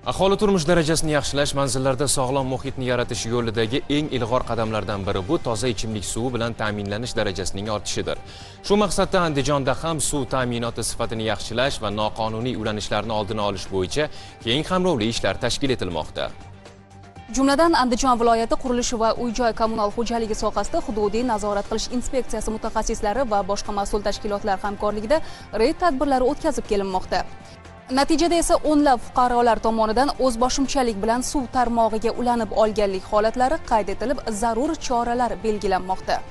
Aholi turmush darajasini yaxshilash, manzillarda sog'lom muhitni yaratish yo'lidagi eng ilg'or qadamlardan biri bu toza ichimlik suvi bilan ta'minlanish darajasining ortishidir. Shu maqsadda Andijonda ham suv ta'minoti sifatini yaxshilash va noqonuniy ulanishlarni oldini olish bo'yicha keng qamrovli ishlar tashkil etilmoqda. Jumladan, Andijon viloyati qurilish va uy-joy kommunal xo'jaligi sohasida hududiy nazorat qilish inspeksiyasi mutaxassislari va boshqa mas'ul tashkilotlar hamkorligida reyd tadbirlari o'tkazib kelinmoqda. Natijada esa o'nlab fuqarolar tomonidan o'zboshimchalik bilan suv tarmog'iga ulanib olganlik holatlari qayd etilib, zarur choralar belgilanmoqda.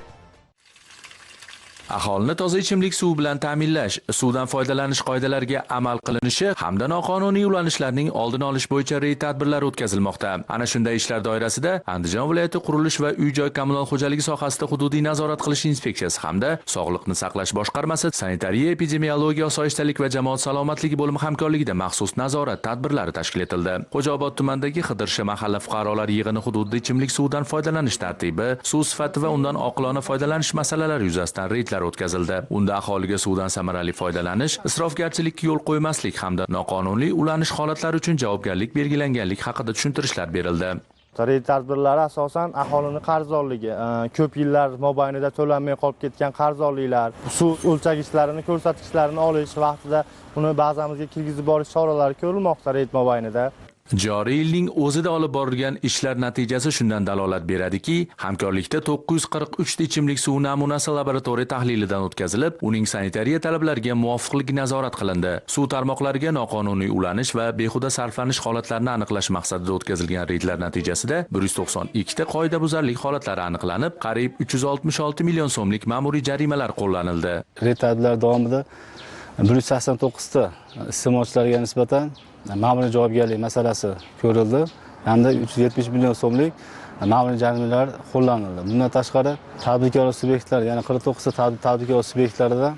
Aholini toza ichimlik suvi bilan ta'minlash, suvdan foydalanish qoidalariga amal qilinishi hamda noqonuniy ulanishlarning oldini olish bo'yicha reyd tadbirlari o'tkazilmoqda. Ana shunday ishlar doirasida Andijon viloyati qurilish va uy-joy kommunal xo'jaligi sohasida hududiy nazorat qilish inspeksiyasi hamda Sog'liqni saqlash boshqarmasi sanitariya, epidemiologiya, osoyishtalik va jamoat salomatligi bo'limi hamkorligida maxsus nazorat tadbirlari tashkil etildi. Xo'jaobod tumanidagi Xidirsha mahalla fuqarolar yig'ini hududida ichimlik suvidan foydalanish tartibi, suv sifati va undan oqilona foydalanish masalalari yuzasidan reydlar o'tkazildi. Unda aholiga suvdan samarali foydalanish, isrofgarchilikka yo'l qo'ymaslik hamda noqonuniy ulanish holatlari uchun javobgarlik belgilanganlik haqida tushuntirishlar berildi. Reyd tadbirlari asosan aholini qarzdorligi, ko'p yillar mobaynida to'lanmay qolib ketgan qarzdorliklar, suv o'lchagichlarini, ko'rsatkichlarini olish vaqtida uni bazamizga kirgizib borish choralari ko'rilmoqda reyd mobaynida. Joriy yilning o'zida olib borilgan ishlar natijasi shundan dalolat beradiki, hamkorlikda 943 ta ichimlik suvi namunasi laboratoriya tahlilidan o'tkazilib, uning sanitariya talablariga muvofiqligi nazorat qilindi. Suv tarmoqlariga noqonuniy ulanish va behuda sarflanish holatlarini aniqlash maqsadida o'tkazilgan reydlar natijasida 192 ta qoidabuzarlik holatlari aniqlanib, qariyb 366 million so'mlik ma'muriy jarimalar qo'llanildi. Reyd tadbirlari davomida 189 ta iste'molchilarga nisbatan ma'muriy javobgarlik masalasi ko'rildi hamda 370 million so'mlik ma'muriy jarimalar qo'llanildi. Bundan tashqari tadbirkor subyektlar, ya'ni 49 ta tadbirkor subyektlarida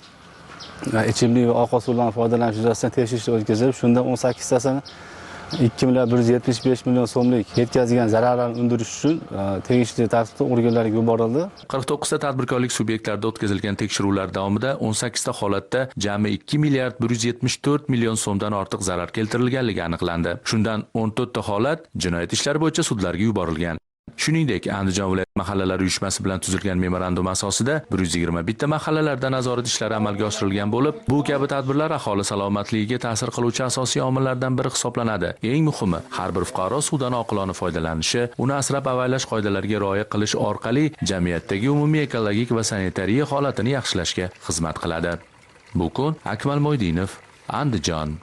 ichimlik va oqova suvlardan foydalanish yuzasidan tekshirish o'tkazilib, shunda 18 tasini 2 milliard 175 million so'mlik yetkazgan zararlarni undirish uchun tegishli tartibda organlarga yuborildi. 49 ta tadbirkorlik subyektlarida o'tkazilgan tekshiruvlar davomida 18 ta holatda jami 2 milliard 174 million so'mdan ortiq zarar keltirilganligi aniqlandi. Shundan 14 ta holat jinoyat ishlari bo'yicha sudlarga yuborilgan. Shuningdek, Andijon viloyat mahallalar uyushmasi bilan tuzilgan memorandum asosida 121 ta mahallalarda nazorat ishlari amalga oshirilgan bo'lib, bu kabi tadbirlar aholi salomatligiga ta'sir qiluvchi asosiy omillardan biri hisoblanadi. Eng muhimi, har bir fuqaro suvdan oqilona foydalanishi, uni asrab avaylash qoidalariga rioya qilish orqali jamiyatdagi umumiy ekologik va sanitariya holatini yaxshilashga xizmat qiladi. Bu kun Akmal Mo'ydinov, Andijon.